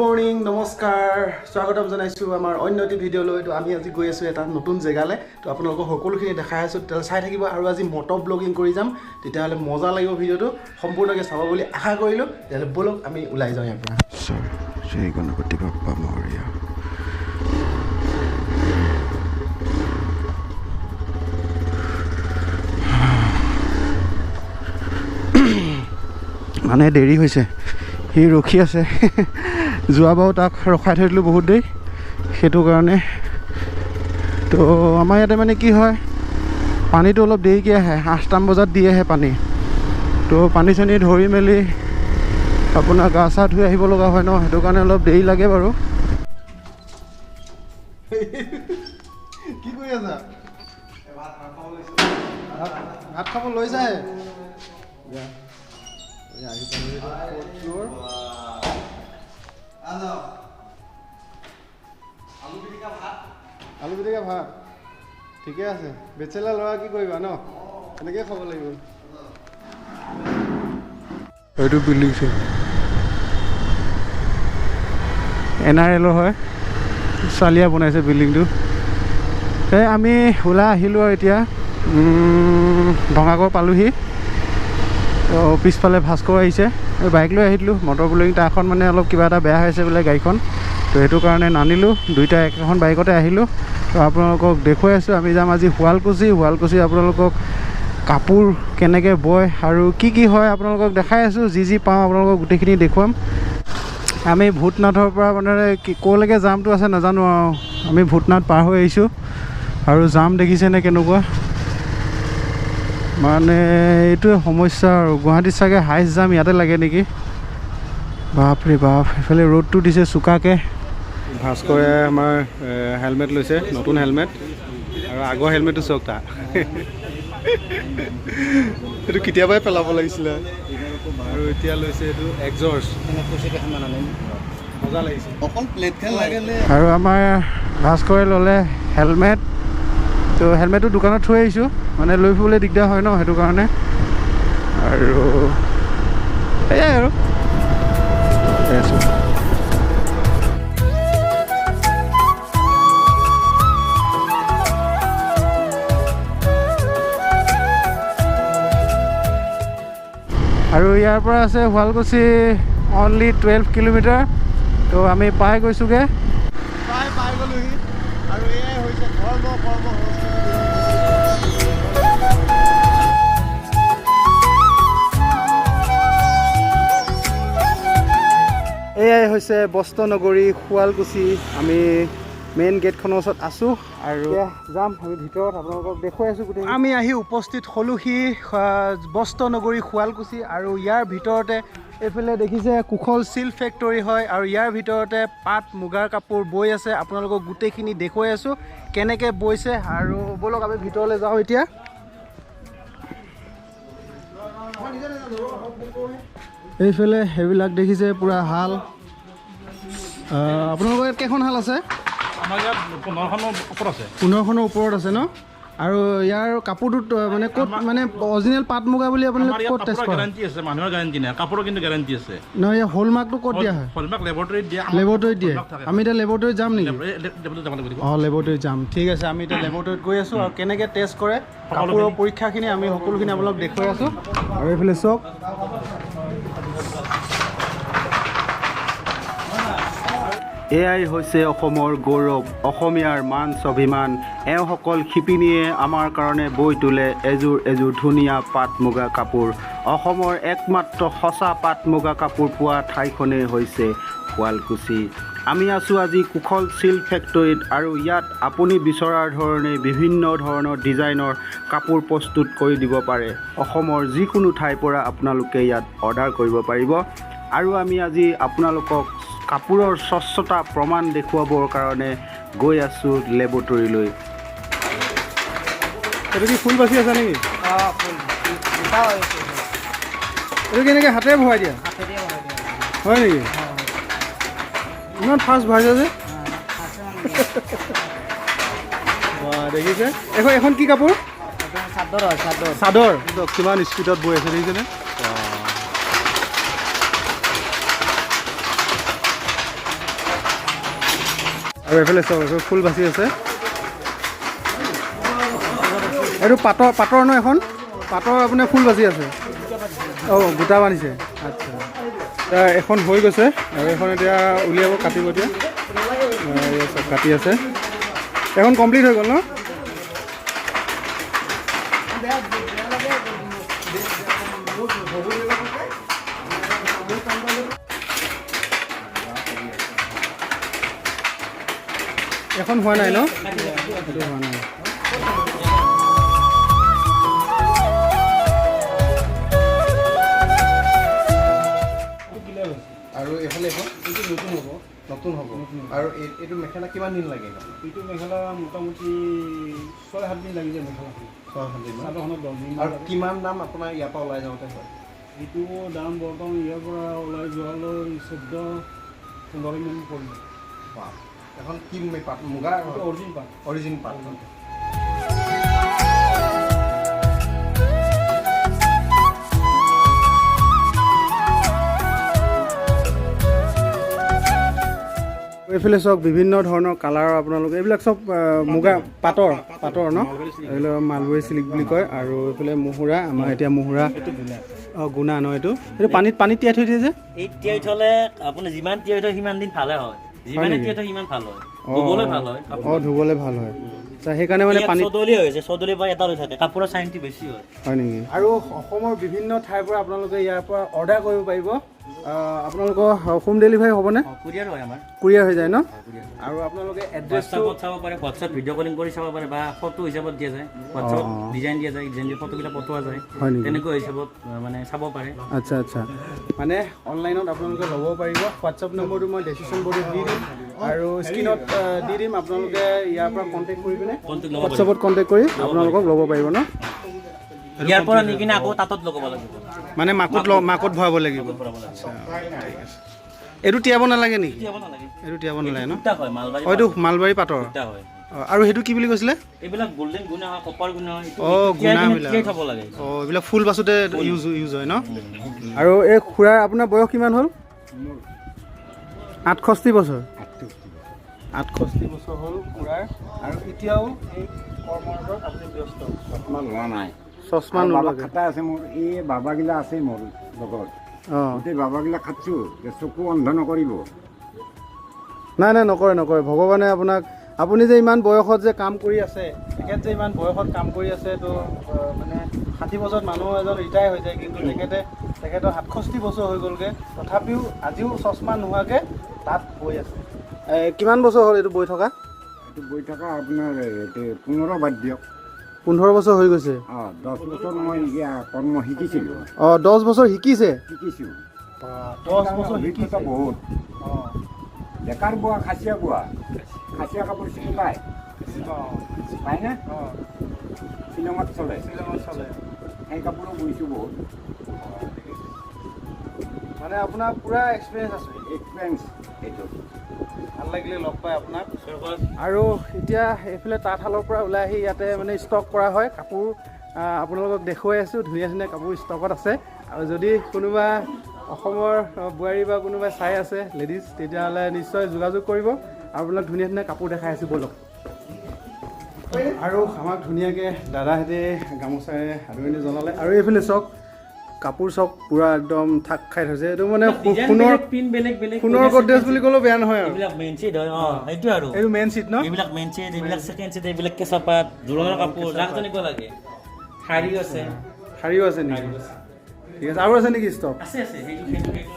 Morning, নমস্কাৰ, স্বাগতম জনাইছোঁ আমাৰ অন্য এটি ভিডিঅ'লৈ। তো আমি আজি গৈ আছোঁ এটা নতুন জেগালৈ। তো আপোনালোকক সকলোখিনি দেখাই আছোঁ, তেতিয়াহ'লে চাই থাকিব। আৰু আজি মটৰ ব্লগিং কৰি যাম, তেতিয়াহ'লে মজা লাগিব। ভিডিঅ'টো সম্পূৰ্ণকৈ চাব বুলি আশা কৰিলোঁ। তেতিয়াহ'লে ব'লক, আমি ওলাই যাওঁ ইয়াৰ পৰা। শ্ৰী গণপতি বাপ্পা মৌৰ্য। মানে দেৰি হৈছে, সি ৰখি আছে। যোৱাবাৰো তাক ৰখাই থৈ দিলোঁ বহুত দেৰি, সেইটো কাৰণে। তো আমাৰ ইয়াতে মানে কি হয়, পানীটো অলপ দেৰিকৈ আহে, 8টামান বজাত দি আহে পানী। তো পানী চানী ধৰি মেলি আপোনাৰ গা চা ধুই আহিব লগা হয় ন, সেইটো কাৰণে অলপ দেৰি লাগে বাৰু। কি কৰি আছা? ভাত খাব লৈছাহে? আহি পালোঁ। আলু পিটিকা ভাত, ঠিকে আছে। বেচেলা ল'ৰা, কি কৰিবা ন, এনেকৈ খাব লাগিব। এইটো বিল্ডিং এন আৰ এলৰ হয়, চালিয়া বনাইছে বিল্ডিংটো। এই আমি ওলাই আহিলোঁ আৰু এতিয়া ভঙাগড় পালোহি। তো পিছফালে ভাস্কৰ আহিছে, বাইক লৈ আহিলোঁ। মটৰ ব্লগিং তাৰখন মানে অলপ কিবা এটা বেয়া হৈছে বোলে গাড়ীখন, তো সেইটো কাৰণে নানিলোঁ। দুইটা একেখন বাইকতে আহিলোঁ। তো আপোনালোকক দেখুৱাই আছোঁ, আমি যাম আজি শুৱালকুছি। শুৱালকুছি আপোনালোকক কাপোৰ কেনেকৈ বয় আৰু কি কি হয় আপোনালোকক দেখাই আছোঁ। যি যি পাওঁ আপোনালোকক গোটেইখিনি দেখুৱাম। আমি ভূতনাথৰ পৰা মানে ক'লৈকে জামটো আছে নাজানো আৰু, আমি ভূতনাথ পাৰ হৈ আহিছোঁ। আৰু জাম দেখিছেনে কেনেকুৱা, মানে এইটোৱে সমস্যা আৰু। গুৱাহাটীত চাগে হাইষ্ট জাম ইয়াতে লাগে নেকি? বাপৰে বাপ, এইফালে ৰ'দটো দিছে চোকাকৈ। ভাস্কৰে আমাৰ হেলমেট লৈছে, নতুন হেলমেট। আৰু আগৰ হেলমেটটো চাওক তাৰ, এইটো কেতিয়াবাই পেলাব লাগিছিলে। আৰু এতিয়া লৈছে এইটো এক্সৰ্ছ, মজা লাগিছে। আৰু আমাৰ ভাস্কৰে ল'লে হেলমেট। তো হেলমেটটো দোকানত থৈ আহিছোঁ, মানে লৈ ফুৰিবলৈ দিগদাৰ হয় ন, সেইটো কাৰণে। আৰু সেয়াই আৰু আছোঁ। আৰু ইয়াৰ পৰা আছে শুৱালকুছি অনলি 12 কিলোমিটাৰ। তো আমি পাই গৈছোঁগৈ, প্ৰায় পাই গ'লোহি। আৰু এয়াই হৈছে ধৰ্ম কৰ্ম সংস্কৃতি। এয়াই হৈছে বস্ত্ৰ নগৰী শুৱালকুছি। আমি মেইন গেটখনৰ ওচৰত আছোঁ আৰু যাম আমি ভিতৰত, আপোনালোকক দেখুৱাই আছোঁ গোটেই। আমি আহি উপস্থিত হ'লোহি বস্ত্ৰ নগৰী শুৱালকুছি। আৰু ইয়াৰ ভিতৰতে এইফালে দেখিছে কুশল চিল্ক ফেক্টৰী হয়। আৰু ইয়াৰ ভিতৰতে পাট মুগাৰ কাপোৰ বৈ আছে। আপোনালোকক গোটেইখিনি দেখুৱাই আছোঁ কেনেকৈ বৈছে। আৰু ব'লক আমি ভিতৰলৈ যাওঁ এতিয়া। এইফালে সেইবিলাক দেখিছে পূৰা শাল। আপোনালোকৰ ইয়াত কেইখন শাল আছে? আমাৰ ইয়াত 15খনৰ ওপৰত আছে। 15খনৰ ওপৰত আছে ন? আৰু ইয়াৰ কাপোৰটোত মানে ক'ত, মানে অৰিজিনেল পাট মুগা বুলি আপোনালোকে ক'ত টেষ্ট কৰে? গেৰাণ্টি আছে, মানুহৰ গেৰাণ্টি নাই, কাপোৰৰ কিন্তু গেৰাণ্টি আছে। নহয়, ইয়াৰ হলমাৰ্কটো ক'ত দিয়া হয়? হলমাৰ্ক লেবৰেটৰীত দিয়া। লেবৰেটৰীত দিয়ে। আমি এতিয়া লেবৰেটৰীত যাম নেকি? লেবৰেটৰীত যাব লাগিব। অঁ, লেবৰেটৰীত যাম, ঠিক আছে। আমি এতিয়া লেবৰেটৰীত গৈ আছোঁ আৰু কেনেকৈ টেষ্ট কৰে কাপোৰৰ পৰীক্ষাখিনি আমি সকলোখিনি আপোনালোক দেখুৱাই আছোঁ। আৰু এইফালে চাওক, এয়াই হৈছে অসমৰ গৌৰৱ, অসমীয়াৰ মান স্বাভিমান। এওঁসকল শিপিনীয়ে আমাৰ কাৰণে বৈ তোলে এযোৰ এযোৰ ধুনীয়া পাট মুগা কাপোৰ। অসমৰ একমাত্ৰ সঁচা পাট মুগা কাপোৰ পোৱা ঠাইখনেই হৈছে শুৱালকুছি। আমি আছোঁ আজি কুশল চিল্ক ফেক্টৰীত। আৰু ইয়াত আপুনি বিচৰাৰ ধৰণে বিভিন্ন ধৰণৰ ডিজাইনৰ কাপোৰ প্ৰস্তুত কৰি দিব পাৰে। অসমৰ যিকোনো ঠাইৰ পৰা আপোনালোকে ইয়াত অৰ্ডাৰ কৰিব পাৰিব। আৰু আমি আজি আপোনালোকক কাপোৰৰ স্বচ্ছতা প্ৰমাণ দেখুৱাবৰ কাৰণে গৈ আছোঁ লেবৰেটৰীলৈ। এইটো কি ফুল বাচি আছা নেকি? এইটো কেনেকৈ হাতেৰে ভৰাই দিয়া হয় নেকি? ইমান ফাষ্ট ভৰাইছা যে, দেখিছে। এখন কি কাপোৰ? চাদৰ হয়, চাদৰ। চাদৰ। কিমান স্পীডত বৈ আছে দেখিছেনে? আৰু এইফালে চাওক, এইফালে ফুল বাচি আছে। এইটো পাটৰ ন এখন? পাটৰ আপোনাৰ ফুল বাচি আছে। অঁ, গোটা বান্ধিছে। আচ্ছা, এতিয়া এখন হৈ গৈছে আৰু এখন এতিয়া উলিয়াব, কাটিব এতিয়া। এয়া চব কাটি আছে। এখন কমপ্লিট হৈ গ'ল ন? এখন হোৱা নাই ন? সেইটো হোৱা নাই। আৰু এইফালে এখন এইটো নতুন হ'ব, নতুন হ'ব। আৰু এইটো মেখেলা কিমান দিন লাগে এইখন? এইটো মেখেলা মোটামুটি 6-7 দিন লাগি যায় মেখেলাখন। 6-7 দিন ন? চাদৰখনত 10 দিন। আৰু কিমান দাম আপোনাৰ ইয়াৰ পৰা ওলাই যাওঁতে হয়? এইটো দাম বৰ্তমান ইয়াৰ পৰা ওলাই যোৱালৈ 14-15 মান পৰিব। বাহ। এখন কি পাট, মুগা? অৰিজিন পাট। অৰিজিন পাট। এইফালে চাওক, বিভিন্ন ধৰণৰ কালাৰৰ আপোনালোকে এইবিলাক চব মুগা পাটৰ ন? এইবিলাক মালবৰী চিল্ক বুলি কয়। আৰু এইফালে মুহুৰা, আমাৰ এতিয়া মুহুৰা। অঁ, গুণা ন এইটো? এইটো পানীত তিয়াই থৈ দিয়ে যে? এই তিয়াই থ'লে আপুনি যিমান তিয়াই থয় সিমান দিন ভালে হয়, যিমানে নেকি? তিয়াই থয় সিমান ভাল হয়, ধুবলৈ ভাল হয়। অঁ, ধুবলৈ ভাল হয়। আচ্ছা, সেইকাৰণে মানে ইয়াত পানীত চদলি হৈছে, চদলিৰ পৰা এটা লৈ থাকে, কাপোৰৰ চাইনটো বেছি হয়। হয় নেকি? আৰু অসমৰ বিভিন্ন ঠাইৰ পৰা আপোনালোকে ইয়াৰ পৰা অৰ্ডাৰ কৰিব পাৰিব। আপোনালোকৰ হোম ডেলিভাৰী হ'বনে? অঁ, কুৰিয়াৰ হয় আমাৰ। কুৰিয়াৰ হৈ যায় ন? আৰু আপোনালোকে এড্ৰেছটো হোৱাটছআপত চাব পাৰে, হোৱাটছআপ ভিডিঅ' কলিং কৰি চাব পাৰে বা ফটো হিচাপত দিয়া যায়, হোৱাটছআপত ডিজাইন দিয়া যায়, ডিজাইন দি ফটোবিলাক পঠোৱা যায়। হয় নেকি? তেনেকুৱা হিচাপত মানে চাব পাৰে। আচ্ছা আচ্ছা, মানে অনলাইনত আপোনালোকে ল'ব পাৰিব। হোৱাটছআপ নম্বৰটো মই ডেছক্ৰিপশ্যন বৰ্ডত দি দিম আৰু স্ক্ৰীণত দি দিম। আপোনালোকে ইয়াৰ পৰা কণ্টেক্ট কৰি পিনে কণ্টেক্ট ল'ব পাৰিব। হোৱাটছআপত কণ্টেক্ট কৰি আপোনালোকক ল'ব পাৰিব ন? ইয়াৰ পৰা নি কিনে আকৌ তাঁতত লগাব লাগিব। মানে মাকোত ভৰাব লাগিব। ভৰাব লাগিব। এইটো তিয়াব নালাগে নেকি? তিয়াব নালাগে। এইটো তিয়াব নালাগে ন? সূতা হয়, মালবাৰী। অঁ, এইটো মালবাৰী পাটৰ সূতা হয়। অঁ, আৰু সেইটো কি বুলি কৈছিলে? এইবিলাক গল্ডেন গুণা হয়, কপাৰ গুণা হয়। অঁ, গুণাবিলাক। তিয়াই থ'ব লাগে। অঁ, এইবিলাক ফুল বাচোতে ইউজ হয় ন? আৰু এই খুৰাৰ আপোনাৰ বয়স কিমান হ'ল? 68 বছৰ। 68 বছৰ হ'ল খুৰাৰ আৰু এতিয়াও এই কৰ্মৰত আপুনি ব্যস্ত। চশমা লোৱা নাই। চশমা আৰু বাবা নোলোৱাকে খাতা আছে মোৰ, এই বাবাগিলা আছে মোৰ লগত। অঁ। গোটেই বাবাগিলা খাটছো যে চকু অন্ধ নকৰিব। নাই নাই, নকৰে নকৰে। ভগৱানে আপোনাক, আপুনি যে ইমান বয়সত যে কাম কৰি আছে, তেখেত যে ইমান বয়সত কাম কৰি আছে, তো মানে 60 বছৰত মানুহ এজন ৰিটায়াৰ হৈ যায়, কিন্তু তেখেতৰ 67 বছৰ হৈ গ'লগৈ, তথাপিও আজিও চশমা নোহোৱাকৈ তাত বৈ আছে। কিমান বছৰ হ'ল এইটো বৈ থকা? এইটো বৈ থকা আপোনাৰ এইটো 15 বাদ দিয়ক। 15 বছৰ হৈ গৈছে। অঁ, 10 বছৰ মই ইয়া কৰ্ম শিকিছিলোঁ। অঁ, 10 বছৰ শিকিছে? শিকিছোঁ। 10 বছৰ অভিজ্ঞতা শিকিছে। বহুত। অঁ। বেকাৰ বোৱা, খাচীয়া বোৱা, খাচীয়া কাপোৰ চিনি পায়? অঁ। পায়নে? অঁ। শ্বিলঙত চলে। শ্বিলঙত চলে। সেই কাপোৰো বৈছোঁ বহুত। মানে আপোনাৰ পূৰা এক্সপিৰিয়েঞ্চ আছে। এক্সপিৰিয়েঞ্চ এইটো। ভাল লাগিলে লগ পাই আপোনাক। আৰু এতিয়া এইফালে তাঁতশালৰ পৰা ওলাই আহি ইয়াতে মানে ষ্টক কৰা হয় কাপোৰ। আপোনালোকক দেখুৱাই আছোঁ, ধুনীয়া ধুনীয়া কাপোৰ ষ্টকত আছে। আৰু যদি কোনোবা অসমৰ বোৱাৰী বা কোনোবাই চাই আছে লেডিজ, তেতিয়াহ'লে নিশ্চয় যোগাযোগ কৰিব। আপোনাক ধুনীয়া ধুনীয়া কাপোৰ দেখাই আছোঁ, ব'লক। আৰু আমাক ধুনীয়াকৈ দাদাহঁতে গামোচাৰে আদৰণি জনালে। আৰু এইফালে চাওক, কাপোৰ চাওক, পূৰা একদম থাক খাই থৈছে। এইটো মানে ডিজাইন সোণৰ বেলেগ, পিন বেলেগ বেলেগ। সোণৰ গডৰেজ বুলি ক'লেও বেয়া নহয় আৰু। এইবিলাক মেইন চিট হয়। অঁ, সেইটো আৰু। এইটো মেইন চিট ন? এইবিলাক মেইন চিট, এইবিলাক ছেকেণ্ড চিট, এইবিলাক কেঁচা পাত, জোৰণৰ কাপোৰ, যাক যেনেকুৱা লাগে। শাৰীও আছে। শাৰীও আছে নেকি? ঠিক আছে। আৰু আছে নেকি ষ্টক? আছে আছে, সেইটো সেইটো সেইটো।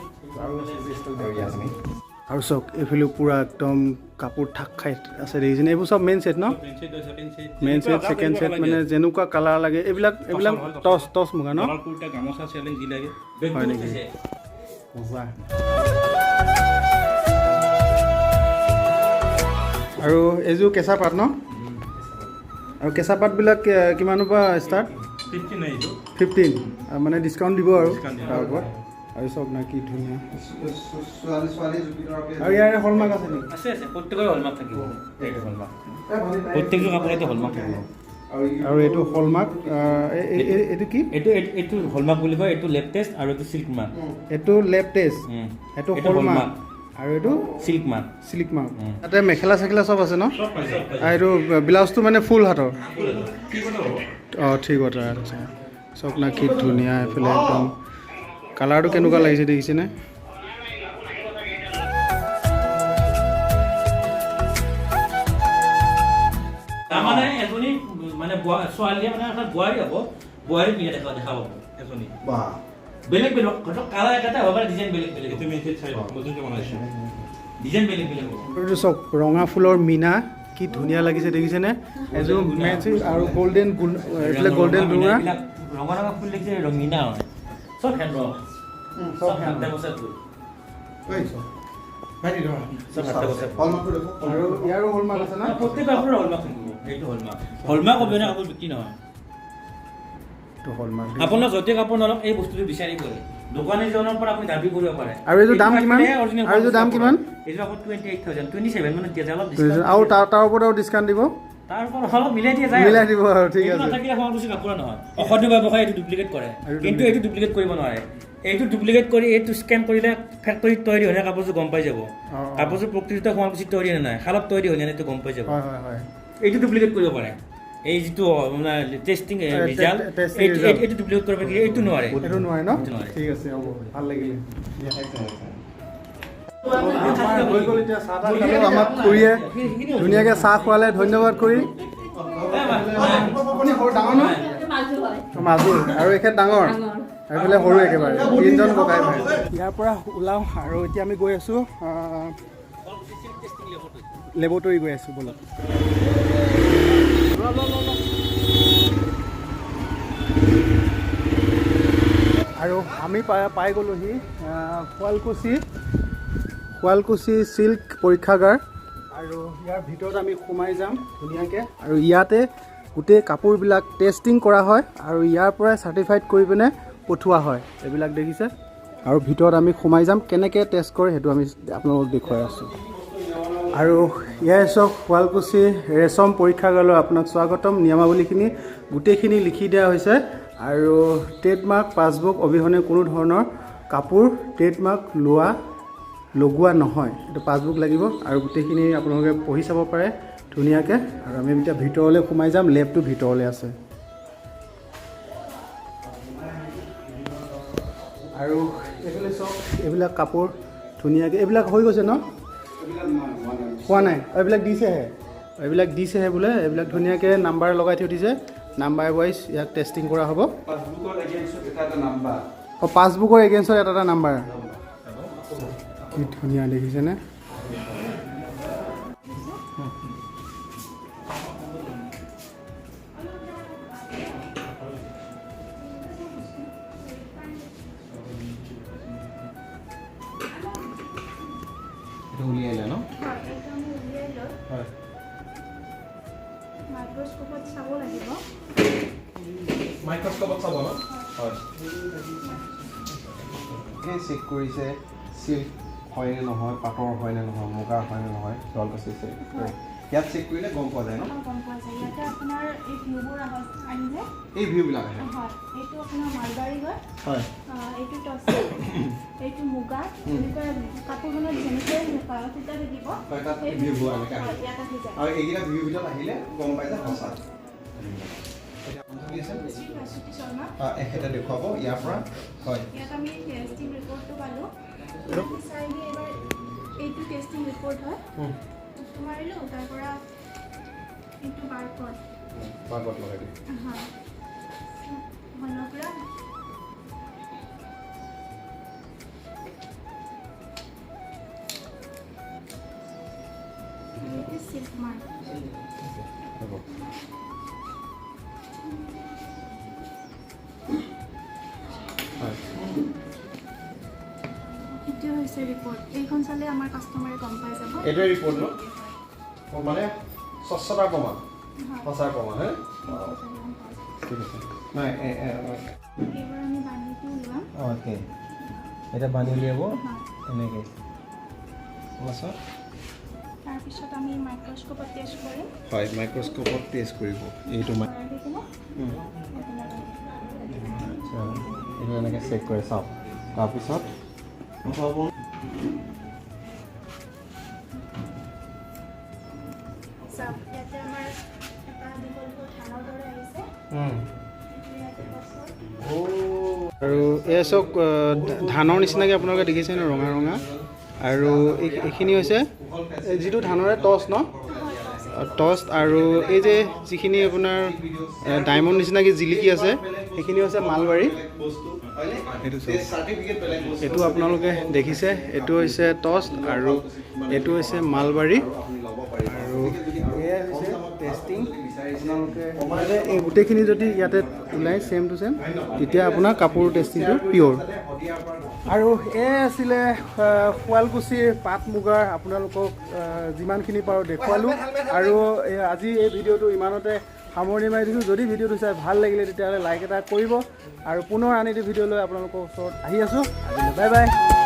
আৰু চাওক, এইফালেও পূৰা একদম কাপোৰ থাক খাই আছে, দেখিছেনে? এইবোৰ চব মেইন ছেট ন? Main set, second set. Main set, second set, মানে যেনেকুৱা কালাৰ লাগে। এইবিলাক টচ মুগা ন? কুৰ্তা, গামোচা, চেলেং যি লাগে। হয় নেকি? মজা। আৰু এইযোৰ কেঁচা পাত ন? আৰু কেঁচা পাতবিলাক কিমানৰ পৰা ষ্টাৰ্ট? 15 হয় এইটো। 15, মানে ডিছকাউণ্ট দিব আৰু Discount দিব। তাৰ ওপৰত। আৰু চাওক না কি ধুনীয়া। ছোৱালী জুবিনৰ আৰু ইয়াৰে হলমাৰ্ক আছে নেকি? আছে আছে, প্ৰত্যেকৰে হলমাৰ্ক থাকিব। এইটো হলমাৰ্ক, প্ৰত্যেকযোৰ কাপোৰতে হলমাৰ্ক থাকিব। আৰু এইটো হলমাৰ্ক, এইটো কি? এইটো হলমাৰ্ক বুলি কয়। এইটো লেব টেষ্ট আৰু এইটো চিল্ক মাৰ্ক। এইটো লেব টেষ্ট, এইটো হলমাৰ্ক। আৰু এইটো চিল্ক মাৰ্ক। Silk mark. তাতে মেখেলা চেখেলা চব আছে ন? আৰু এইটো ব্লাউজটো মানে ফুল হাতৰ। অঁ, ঠিক কথা। আচ্ছা, চব না কি ধুনীয়া। এইফালে একদম কালাৰটো কেনেকুৱা লাগিছে দেখিছেনে? তাৰমানে এজনী মানে ছোৱালীয়ে মানে বোৱাৰী হ'ব, বোৱাৰী পিন্ধে দেখা পাব এজনী। বেলেগ বেলেগ কালাৰ একেটা হ'ব পাৰে, ডিজাইন বেলেগ বেলেগ। ডিজাইন বেলেগ বেলেগ হ'ব। এইটো চাওক, ৰঙা ফুলৰ মীনা কি ধুনীয়া লাগিছে দেখিছেনে? এযোৰ মেচি আৰু গল্ডেন, এইফালে গল্ডেন ডোঙা। ৰঙা ৰঙা ফুল দেখিছে, ৰঙীনা হয়। চব হেণ্ড ৱৰ্ক, চব হাতে বচা ফুল। আৰু ইয়াৰো হলমাৰ্ক আছে না? প্ৰত্যেক কাপোৰৰ হলমাৰ্ক থাকিব। এইটো হলমাৰ্ক, হলমাৰ্ক অবিহনে কাপোৰ বিক্ৰী নহয়। হলমাৰ্ক আপোনাৰ য'তে কাপোৰ নলওক, এই বস্তুটো বিচাৰি কৰে দোকানীজনৰ পৰা আপুনি দাবী কৰিব পাৰে। আৰু এইযোৰ দাম কিমান? আৰু এইযোৰ দাম কিমান? এইযোৰ আকৌ 28,000, 27 মানত দিয়া যায়, অলপ ডিছকাউণ্ট। আৰু তাৰ ওপৰত আৰু ডিছকাউণ্ট দিব? তাৰ ওপৰত অলপ মিলাই দিয়া যায়। মিলাই দিব আৰু, ঠিক আছে। নাথাকিলে শুৱালকুছি কাপোৰ নহয়। অসাধু ব্যৱসায়ী এইটো ডুপ্লিকেট কৰে, কিন্তু এইটো ডুপ্লিকেট কৰিব নোৱাৰে। এইটো ডুপ্লিকেট কৰি এইটো স্কেন কৰিলে ফেক্টৰীত তৈয়াৰী হয় নাই কাপোৰযোৰ গম পাই যাব। কাপোৰযোৰ প্ৰকৃততে শুৱালকুছিত তৈয়াৰী হয় নাই, শালত তৈয়াৰী হয় নাই এইটো গম পাই যাব। এইটো ডুপ্লিকেট কৰিব পাৰে। এই যিটো মানে টেষ্টিং ৰিজাল্ট, এইটো ডুপ্লিকেট কৰিব পাৰে, এইটো নোৱাৰে। এইটো নোৱাৰে ন? ঠিক আছে, হ'ব, ভাল লাগিলে। হৈ গ'ল এতিয়া, চাহ তাহ খালোঁ। আমাক খুৰীয়ে ধুনীয়াকৈ চাহ খোৱালে, ধন্যবাদ খুৰী। আপুনি সৰু ডাঙৰ ন? মাজু। আৰু এখেত ডাঙৰ, আৰু এইফালে সৰু, একেবাৰে তিনিজন ককাই ভাই। ইয়াৰ পৰা ওলাওঁ আৰু এতিয়া আমি গৈ আছোঁ লেবৰেটৰী গৈ আছোঁ। ব'লক। আৰু আমি পাই গ'লোহি শুৱালকুছি চিল্ক পৰীক্ষাগাৰ। আৰু ইয়াৰ ভিতৰত আমি সোমাই যাম ধুনীয়াকৈ। আৰু ইয়াতে গোটেই কাপোৰবিলাক টেষ্টিং কৰা হয় আৰু ইয়াৰ পৰাই চাৰ্টিফাইড কৰি পিনে পঠোৱা হয়। এইবিলাক দেখিছে। আৰু ভিতৰত আমি সোমাই যাম, কেনেকৈ টেষ্ট কৰে সেইটো আমি আপোনালোকক দেখুৱাই আছোঁ। আৰু ইয়াৰ চাওক, শুৱালকুছি ৰেচম পৰীক্ষাগাৰলৈ আপোনাক স্বাগতম। নিয়মাৱলীখিনি গোটেইখিনি লিখি দিয়া হৈছে। আৰু ট্ৰেডমাৰ্ক পাছবুক অবিহনে কোনো ধৰণৰ কাপোৰ ট্ৰেডমাৰ্ক লগোৱা নহয়। এইটো পাছবুক লাগিব। আৰু গোটেইখিনি আপোনালোকে পঢ়ি চাব পাৰে ধুনীয়াকৈ। আৰু আমি এতিয়া ভিতৰলৈ সোমাই যাম, লেবটো ভিতৰলৈ আছে। আৰু এইফালে চাওক, এইবিলাক কাপোৰ ধুনীয়াকৈ এইবিলাক হৈ গৈছে ন? হোৱা নাই, এইবিলাক দিছেহে, এইবিলাক দিছেহে বোলে। এইবিলাক ধুনীয়াকৈ নাম্বাৰ লগাই থৈ দিছে, নাম্বাৰ ৱাইজ ইয়াক টেষ্টিং কৰা হ'ব। অঁ, পাছবুকৰ এগেইনষ্টত এটা এটা নাম্বাৰ। কি ধুনীয়া দেখিছেনে? মাইক্ৰস্কোপত চাব লাগিব। মাইক্ৰস্কোপত চাব ন? হয়। চেক কৰিছে চিল্ক হয় নে নহয়, পাটৰ হয় নে নহয়, মুগাৰ হয় নে নহয়, শুৱালকুছি চিল্ক। ইয়াত চেক কৰিলে গম পোৱা যায় ন? গম পোৱা যায়। ইয়াতে আপোনাৰ এই ভিউবোৰ আহি যায়। এই ভিউবিলাক আহে। হয়, এইটো আপোনাৰ মালবাৰী হয়। হয়। এইটো টচৰ, এইটো মুগা। এনেকুৱা কাপোৰখনত যেনেকৈ সূতা থাকিব, তাত ভিউবোৰ এনেকৈ আহে। ইয়াত আহি যায়। আৰু এইকেইটা ভিউৰ ভিতৰত আহিলে গম পাই যায় সঁচা। এখেতে দেখুৱাব ইয়াৰ পৰা। হয়, ইয়াত আমি টেষ্টিং ৰিপৰ্টটো পালোঁ। চাই এবাৰ এইটো টেষ্টিং ৰিপৰ্ট হয়। মাৰিলোঁ, তাৰ পৰা এইটো বাৰকড, বাৰকড লগাই দিওঁ। হয়, হলগ্ৰাম। এইটো চিল্ক মাৰ্ক। এইটোৱে হৈছে ৰিপৰ্ট। এইখন চালে আমাৰ কাষ্টমাৰে গম পাই যাব। এইটোৱে ৰিপৰ্ট ন? মানে স্বচ্ছতাৰ প্ৰমাণ, সঁচাৰ প্ৰমাণ। হয়, ঠিক আছে। নাই, এইবাৰ আমি বান্ধীটো ওলাম। অ'কে, এতিয়া বান্ধি উলিয়াব এনেকৈ। পাছত তাৰপিছত আমি মাইক্ৰস্কোপত টেষ্ট কৰিম। হয়, মাইক্ৰস্কোপত টেষ্ট কৰিব। এইটো আচ্ছা, এইটো এনেকৈ চেক কৰে চাওক। তাৰপিছত এয়া চাওক, ধানৰ নিচিনাকৈ আপোনালোকে দেখিছে ন, ৰঙা ৰঙা। আৰু এইখিনি হৈছে এই যিটো ধানৰে টচ ন, টচ। আৰু এই যে যিখিনি আপোনাৰ ডায়মণ্ড নিচিনাকৈ জিলিকি আছে, সেইখিনি হৈছে মালবাৰী। এইটো চাওক, এইটো আপোনালোকে দেখিছে, এইটো হৈছে টচ আৰু এইটো হৈছে মালবাৰী। আৰু এয়াই হৈছে টেষ্টিং। আপোনালোকে ইয়াতে এই গোটেইখিনি যদি ইয়াতে ওলায় ছেম টু ছেম, তেতিয়া আপোনাৰ কাপোৰ টেষ্টিংটো পিয়'ৰ। আৰু এয়াই আছিলে শুৱালকুছিৰ পাট মুগাৰ, আপোনালোকক যিমানখিনি পাৰোঁ দেখুৱালোঁ। আৰু আজি এই ভিডিঅ'টো ইমানতে সামৰণি মাৰি দিছোঁ। যদি ভিডিঅ'টো চাই ভাল লাগিলে, তেতিয়াহ'লে লাইক এটা কৰিব আৰু পুনৰ আন এটি ভিডিঅ' লৈ আপোনালোকৰ ওচৰত আহি আছোঁ। আজিলৈ বাই বাই।